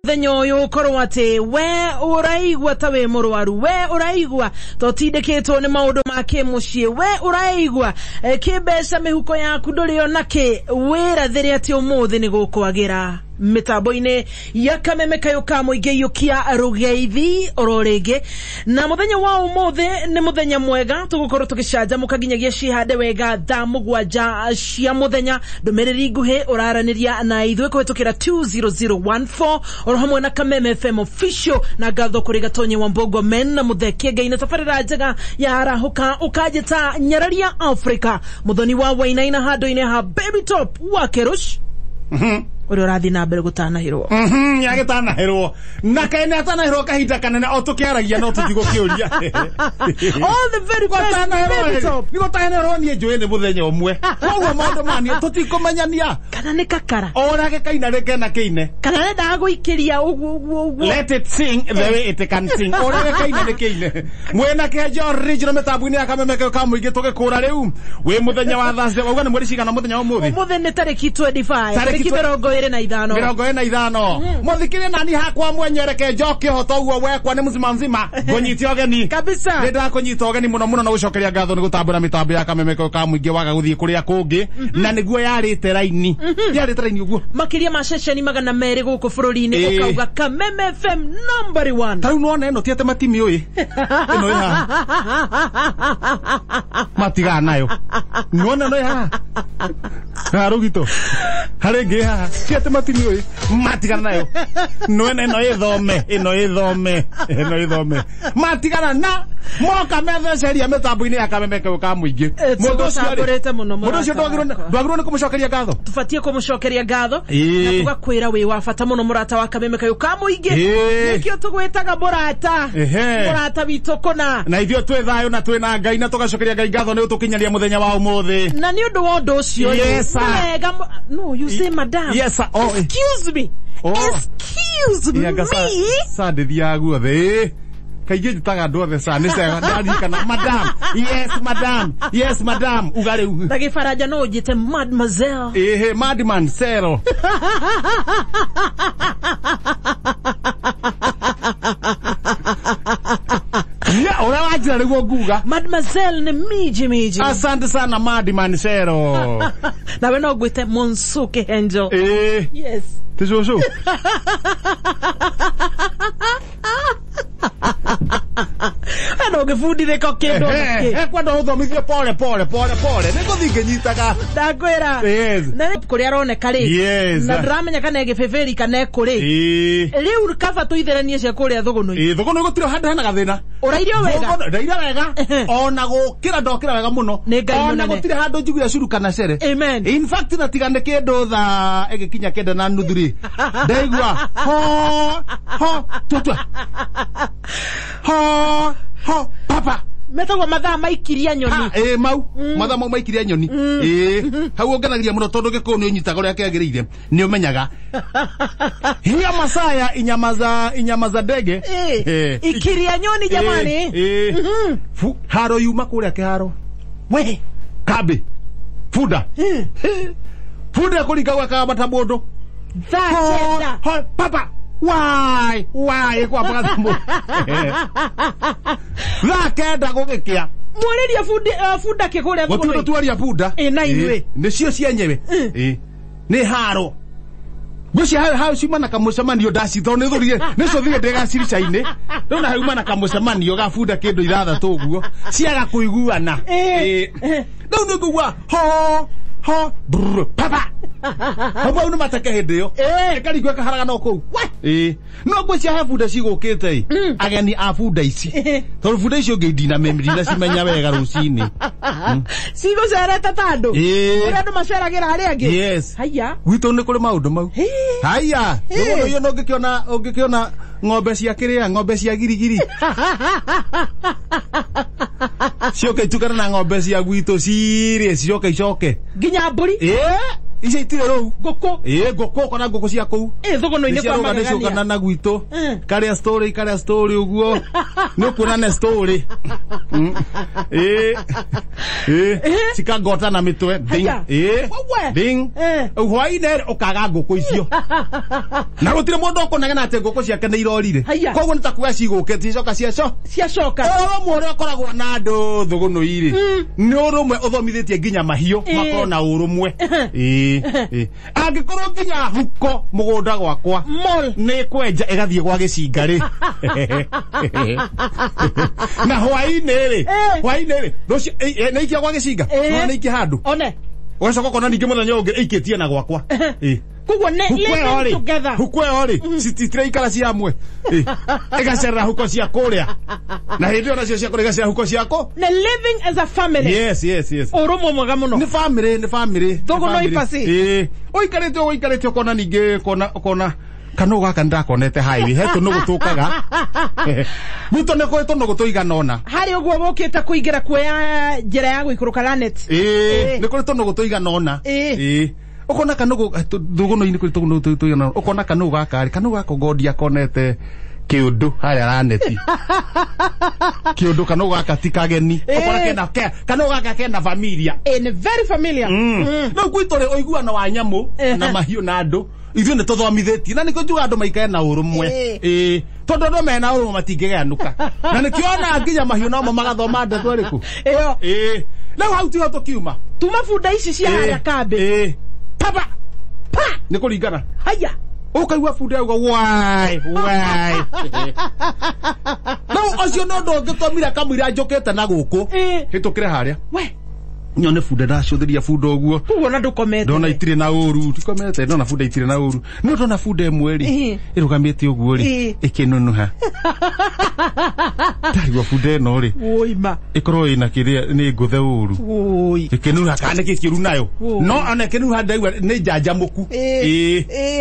Muthenya ũyũ ũkorwo atĩ we ũraigua ta wĩ mũrwaru, we ũraigua ta ũtindĩkĩtwo nĩ maũndũ ma kĩmũciĩ, we ũraigua kĩmbeca mĩhuko yaku ndũrĩ ona kĩ, wĩrathĩre atĩ ũmũthĩ nĩ gũkwagĩra. Mitambo-inĩ ya Kameme Kayũ ka Mũingĩ iyũkia rũgeithi oro rĩngĩ. Na mũthenya wa ũmũthĩ nĩ mũthenya mwega, tũgũkorwo tũgĩcanjamũka nginyagia cihande wega thaa 7 cia mũthenya. Ndũmĩrĩri nguhĩ ũraranĩria na ithuĩ kũhĩtũkĩra 20014 oro hamwe na Kameme FM official, na ngatho kũrĩ Gatonye wa Mbogo men na Mũthekie Ngai na tabarĩra njega ya arahũka ũkanjĩta Nyararia Africa, Mũthoni wa Wainaina handũ-inĩ ha Baby Top wa Kerush. Ũrĩa ũrathiĩ na mbere gũtanahĩrwo. Nĩagĩtanahĩrwo. Na kaĩ nĩatanahĩrwo kahinda kanene o tũkĩaragia no tũtigũkĩũria. All the very best, Baby Top. Nĩ gũtanahĩrwo niĩ njũĩ nĩ mũthenya ũmwe. Koguo maũndũ maya niĩ tũtikũmenyania. Kana nĩ kakara. O ũrĩa gĩkaina rĩkena kĩine. Kana nendaga gũikĩria ũguo ũguo ũguo. Let it sing the way it can sing. Ũrĩa gĩkaina nĩ kĩine. Mwĩna kĩhenjo original mĩtambo-inĩ ya Kameme Kayũ ka Mũingĩ tũgĩkũra rĩu. Wĩ mũthenya wa Thursday. Wauga nĩ mweri cigana mũthenya wa ũmũthĩ? Ũmũthĩ nĩ tarĩki 25. Tarĩki Tarĩki 25. 25. Mũthikĩrie nani hakwa mwenyereke njoke ũhoto ũguo wekwa nĩ mzima mzima. Ngũnyite ũgeni. Kabisa. Nĩ ndakũnyita ũgeni mũno mũno na gũcokeria ngatho nĩ gũtambũra mĩtambo ya Kameme Kayũ ka Mũingĩ waga gũthiĩ kũrĩa kũngĩ. Na nĩguo yarĩte raini. Yarĩte raini ũguo. Makĩria ma ceceni 200 gũkũ bũrũri-inĩ ũkauga Kameme FM number 1. Ta rĩu nĩwona ĩno ti atĩ matimiũĩ. Ĩno ĩ haha. Matigana nayo. Nĩwona ĩno ĩ haha. Haha rũgito. Harĩ ĩngĩ ĩ haha. Ti atĩ matimiũĩ. Matigana nayo. Nĩwona ĩno ĩthome. Ĩno ĩthome. Ĩno ĩthome. Matigana na moka metheceria mĩtambo-inĩ ya Kameme Kayũ ka Mũingĩ. Mũndũ ũcio rĩ, Tũgũcambũrĩte mũno mũndũ ũcio mũrata wakwa. ndwagĩrĩirwo nĩ kũmũcokeria ngatho. Tũbatiĩ kũmũcokeria ngatho. Na tũgakwĩra wĩ wa bata mũno mũrata wa Kameme Kayũ ka Mũingĩ. Nĩkĩo tũgwĩtaga mũrata. Mũrata witũ kũna. Na ithuĩ twĩ thayũ na twĩ na Ngai na tũgacokeria Ngai ngatho nĩ ũtũkinyaria mũthenya wa ũmũthĩ. Na nĩ ũndũ wa ũndũ ũcio rĩ, Yes, sir. wega no, you say madam. Yes, sir. Oh, eh. Excuse me. Oh. Excuse me. Ianga sa ndĩthiaga guothe. Kaingĩ njĩtaga andũ othe sa, nĩ cega, ndaririkana. Madam. Yes, madam. Yes, madam. Uga rĩu. Na gĩbaranja no ũnjĩte mademoiselle. Ĩhĩ, madman, zero. Ya, ũrĩa wanjĩra nĩguo nguga. Mademoiselle nĩ miji miji. Asante sana madman zero. Nawe no ngwĩte Monsieur Kĩhenjo. Ĩĩ. Yes. Ti cũcũ? No ngĩbundithĩka kĩndũ ona kĩ. Kwenda ũthomithie pole pole pole pole. Nĩ ngũthiĩ ngĩnyitaga. Ndakwĩra. Yes. Na rĩu kũrĩa aroneka rĩ. Yes. Na ndĩramenya kana ĩgĩbĩbĩri kana ĩkũrĩ. Rĩu kaba tũitheranie cia kũrĩa thũgũnũ-inĩ. Ĩĩ, thũgũnũ gũtirĩ handũ hena gathĩna. Ũrairio wega? Thũgũnũ, ndaira wega. Ona gũkĩra ndokĩra wega mũno. Nĩ Ngai Ona mũnene. gũtirĩ handũ njiguire curu kana cere. Amen. In fact, na tiga nĩ kĩndũ thaa ĩgĩkinya 9:30 rĩ. Ndaigua, ho, ho, tua, tua. Ho, ho, papa. Metagwo mathaa maikiria nyoni. Ha, mau. Mathaa mau maikiria nyoni. Hau ũngenagia mũno tondũ Gĩkũyũ nĩ ũnyitaga ũrĩa kĩagĩrĩire. Nĩ ũmenyaga. Hiya masaya inyama za ndege. Ikiria nyoni jamani. Haro yuma kũrĩa kĩharo. We. Kambi. Bunda. Bunda kũringa gwakaga mata mũndũ. Thaa 9. Ho, papa. Why? Why? Kwa paka mũndũ. Thaa 9 gũgĩkĩa. Mwarĩria bunda kĩgũrĩa Gũtirĩ thũgũrĩ. ũndũ twaria bunda. Na inyuĩ. Nĩcio cienyewe. Nĩ haro. Ngwĩciria hau ciuma na kamũcemanio ndacithoo nĩ thũrire. Nĩ cũthire ndĩ gacirica-inĩ. Rĩu na hauma na kamũcemanio ga bunda kĩndũ 6 ũguo. Ciaga kũiguana. Rĩu nĩ ngũigua ho, ho, brr, papa. Hau hau nĩ mateke hĩndĩ ĩyo. Ĩkaringwo ĩkaharaga no kũu. No ngwĩciria he bunda cigũkĩte ĩ. Ageni a bunda ici. Tondũ bunda icio ingĩ ndinacimenya wega rũcinĩ. Cigũcerete ta andũ. Ũrĩa andũ maceragĩra arĩa angĩ. Yes. Haiya. Gwitũ nĩ kũrĩ maũndũ mau. Haiya. Thũgũnũ iyo no ũngĩkĩona Ng'ombe cia kĩrĩa, ng'ombe cia girigiri. Cioke itukana na ng'ombe cia gwitũ cirĩe cicoke icoke. Nginya mbũri. Icio itirĩ rũu. Ngũkũ. Ngũkũ kana ngũkũ cia kũu. Thũgũnũ-inĩ kwa magegania. Nĩciũkana na gwitũ. Karĩa story, karĩa story ũguo. Nĩ ũkuona ne story. Cikangota na mĩtwe. Ding. Ding. Hwaĩ-inĩ ũkaga ngũkũ icio. Na gũtirĩ mũndũ ũkũnegena atĩ ngũkũ ciake nĩ irorire. Koguo nĩ ta kuga cigũkĩte cicoka ciaco. Ciacoka. Ũrũmwe ũrĩa ũkoragwo na andũ thũgũnũ-irĩ. Nĩ ũrũmwe ũthomithĩtie nginya mahiũ makorwo na ũrũmwe. Angĩkorwo nginya huko mũgũnda gwakwa nĩ kwenja ĩgathiĩ gwa gĩcinga rĩ. Na hwaĩ-inĩ rĩ, hwaĩ-inĩ rĩ, rũciũ nĩ ikia gwa gĩcinga, no nĩ ikia handũ. One. Ũgacoka ũkona ningĩ mũthenya ũngĩ ĩikĩtie na gwakwa. Koguo nĩ living together. Huko ĩyo rĩ, citiraikara ci hamwe. Ĩgacerera huko cia kũrĩa. Na hĩndĩ ĩyo nacio cia kũrĩa igacerera huko ciako. Nĩ living as a family. Yes, yes, yes. Ũrũmwe mwega mũno. Nĩ family, nĩ family. Thũgũnũ ibacĩ. Ũikarĩte ũguo ũikarĩte ũkona ningĩ ũkona kanũgũ gaka nĩndakonete highway he tũnũgũ tũkaga. Gwitũ nĩ kũrĩ tũnũgũ tũigana ũna. Harĩ ũguo wũkĩte kũingĩra kuoya njĩra ya gũikũrũka Lanet. Nĩ kũrĩ tũnũgũ tũigana ũna. Ũkona kanũgũ thũgũnũ-inĩ kũrĩ tũnũgũ tũigana ũna. Ũkona kanũgũ gaka rĩ, kanũgũ gaka ngondi akonete kĩũndũ harĩa Laneti. Kĩũndũ kanũgũ gaka ti kageni. Ũkona kena kanũgũ gaka kena familia. Nĩ very familiar. Rĩu gwitũ rĩ ũiguano wa nyamũ na mahiũ na andũ ithuĩ nĩ tũthomithĩtie na nĩkĩo njugaga andũ maikare na ũrũmwe. Tondũ andũ mena ũrũmwe matingĩgĩanũka. Na nĩkĩo ona nginya mahiũ namo magathoma ndeto ĩrĩkũ. Ĩyo. Rĩu hau tiho tũkiuma. Tuma bunda ici cia harĩa kambĩ. Papa. Pa. Nĩ kũringana. Haya. Ũkaigua bunda yauga wai wai. Rĩu ũcio no ũndũ ũngĩtũmire kamũira njũkĩte na gũkũ. Hĩtũkĩre harĩa. We. Nyone bunda ndacũthĩria bunda ũguo. Koguo ona ndũkomete. Ndona itirĩ na ũru, ndikomete, ndona bunda itirĩ na ũru. No ndona bunda ĩmwe rĩ, ĩrũgamĩte ũguo rĩ, ĩkĩnunuha. Ndarigwo bunda ĩno rĩ. Ũima. Ĩkorwo ĩna kĩrĩa nĩ ngũthe ũru. Ũi. Ĩkĩnunuha kana nĩkĩ kĩũru nayo. No ona ĩkĩnunuha ndaigua nĩ njanjamũku.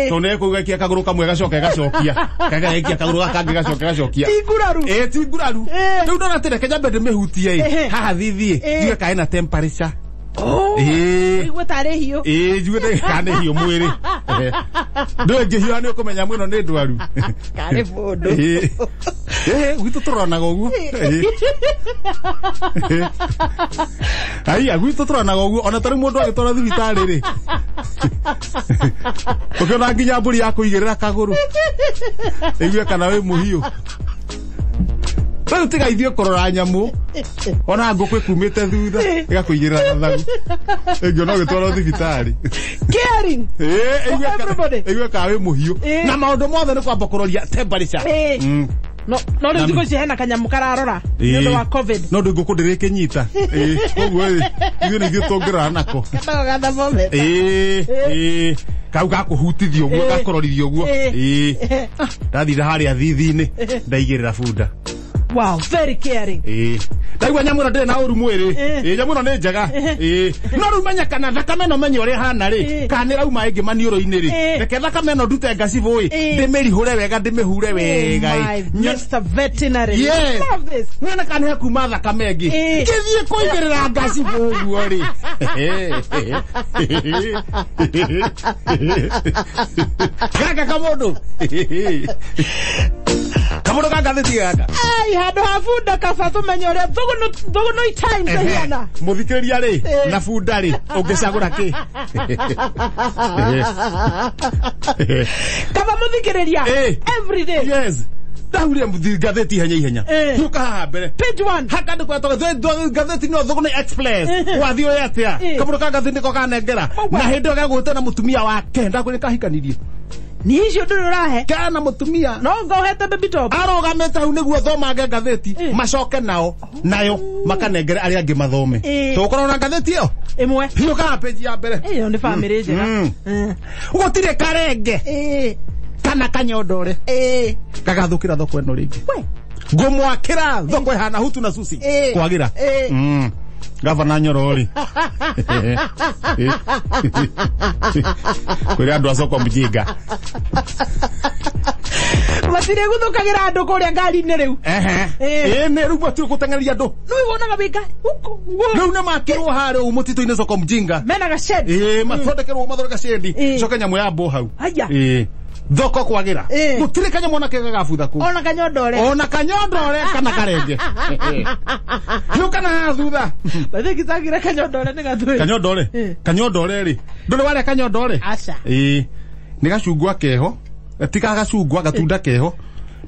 Tondũ nĩ ĩkũigua ĩkia kagũrũ kamwe gacoka ĩgacokia. Kagaikia kagũrũ gaka kangĩ gacoka ĩgacokia. Ti nguraru. Ti nguraru. Rĩu ndona atĩ reke nyambe ndĩmĩhutie ĩ. Haha thithiĩ. Njigue kana ĩna temperature. Ũigue tarĩ hiũ. Njigue kana nĩ hiũ mwĩrĩ. Ndũĩ ngĩhiũha nĩ ũkũmenya mũno nĩ ndwaru. Karĩ mũndũ. Gwitũ tũroranaga ũguo. Aiya, gwitũ tũroranaga ũguo ona tarĩu mũndũ agĩtwara thibitarĩ rĩ. Ũkĩona nginya mbũri ya kũigĩrĩra kagũrũ. Ĩigue kana wĩ mũhiũ. Rĩu tiga ithuĩ kũrora nyamũ. Ona ngũkũ ĩkumĩte thutha ĩgakũigĩrĩra gathagu. Ĩngĩona ũgĩtwarwo thibitarĩ. Caring. Ĩigue kana wĩ mũhiũ. Na maũndũ mothe nĩ kwamba kũroria temperature. No rĩu thikũ ici hena kanyamũ kararora nĩ ũndũ wa COVID. No ndũ ngũkũ ndĩrĩkĩnyita. Koguo ithuĩ nĩ ithuĩ tũngĩrora nako. Kambaga gathermometer. Kau gakũhutithia ũguo, gakũrorithia ũguo. Ndathire harĩa thithi-inĩ ndaigĩrĩra bunda. Wow, very caring. Ndaigua nyamũ ĩno ndĩrĩ na ũru mwĩrĩ. Nyamũ ĩno nĩ njega. No rĩu menya kana thakame ĩno menye ũrĩa ĩhana rĩ, kana nĩ ĩrauma ĩngĩ maniũrũ-inĩ rĩ. Reke thakame ĩno ndute ngacibũ ĩ, ndĩmĩrihũre wega, ndĩmĩhure wega ĩ. Mr. Veterinary. Yes. Love this. Nyone kana nĩ hakuma thakame ĩngĩ. Ngĩthiĩ kũigĩrĩra ngacibũ ũguo rĩ. Gaka kamũndũ. Kamũndũ ka ngathĩti gaka. Ai, handũ ha bunda kaba tũmenye ũrĩa thũgũnũ times ĩhiana. Mũthikĩrĩria rĩ, na bunda rĩ, ũngĩcagũra kĩ? Kaba mũthikĩrĩria every day. Yes. Ndahuria ngathĩti ihenya ihenya. Hiũka haha mbere. Page 1. Hakandĩkwo ngathĩti no Thũgũnĩ Express. Wathiĩ ũyũ atĩa? Kamũndũ ka ngathĩti nĩko kanengera. Na hĩndĩ ĩyo gegũĩte na mũtumia wake. Ndakwĩra kahikanirie. Ni icio ndũrĩ ũrahe. Kana mũtumia. No ngohete baby top. Arũgamĩte hau nĩguo thomange ngathĩti, macoke nao nayo makanengere arĩa angĩ mathome. Tũgũkorwo na ngathĩti ĩyo? Ĩmwe. Hiũka page ya mbere. Ĩyo nĩ family njega. Gũtirĩ karenge. Kana kanyondore. Gagathũkĩra thoko ĩno rĩngĩ. Ngũmwakĩra thoko ĩhana hutu na susi. Kwagĩra. Gavana Nyoro rĩ. Kwĩra andũ a soko mjinga. Matirĩguthũkagĩra andũ kũrĩa ngari-inĩ rĩu. Ehe. Eh. Ĩ nĩ rĩu matirĩ gũteng'eria andũ. Rĩu wonaga wĩ ngari huko. Rĩu nĩ makĩrwo harĩa ũguo mũtitũ-inĩ soko mjinga. Mena gaced. Ĩ mathondekerwo mathondeka cendi. Eh. Coke nyamũ ya mbũ hau. Haya. Ĩ thoko kwagĩra. Eh. Gũtirĩ kanyamũ ona kega gabutha kũu. Ona kanyondore. Ona kanyondore kana karenge. Rĩu kana haha thutha. Bathi kitagira kanyondore nĩ gathuĩ. Kanyondore. Eh. Kanyondore rĩ. Ndũrĩ warĩa kanyondore? Aca. Ĩ nĩ gacungwa keho. Ti ga gacungwa gatunda keho.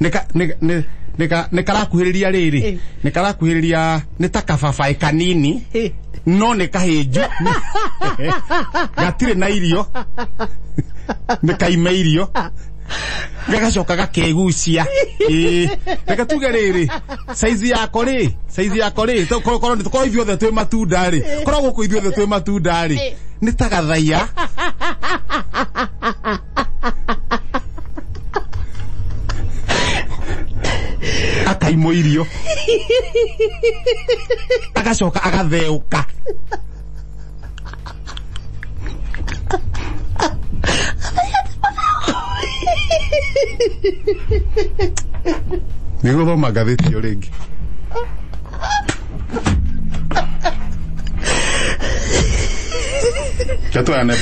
Nĩ ka nĩ nĩ nĩ ka nĩ karakuhĩrĩria rĩrĩ. Eh. Nĩ karakuhĩrĩria nĩ ta kababaĩ kanini. Eh. No nĩ kahĩnju. Gatirĩ na irio. Nĩ kaime irio. Gagacoka gakegucia. Ĩ reke tuge rĩrĩ. Saizi yako rĩ, saizi yako rĩ, korwo korwo ithuothe twĩ matunda rĩ, korwo gũkũ ithuothe twĩ matunda rĩ, nĩ ta gathaiya. Akaimwo irio. Agacoka agatheũka. Nĩgũthoma ngathĩti ĩyo rĩngĩ. Chatwayane.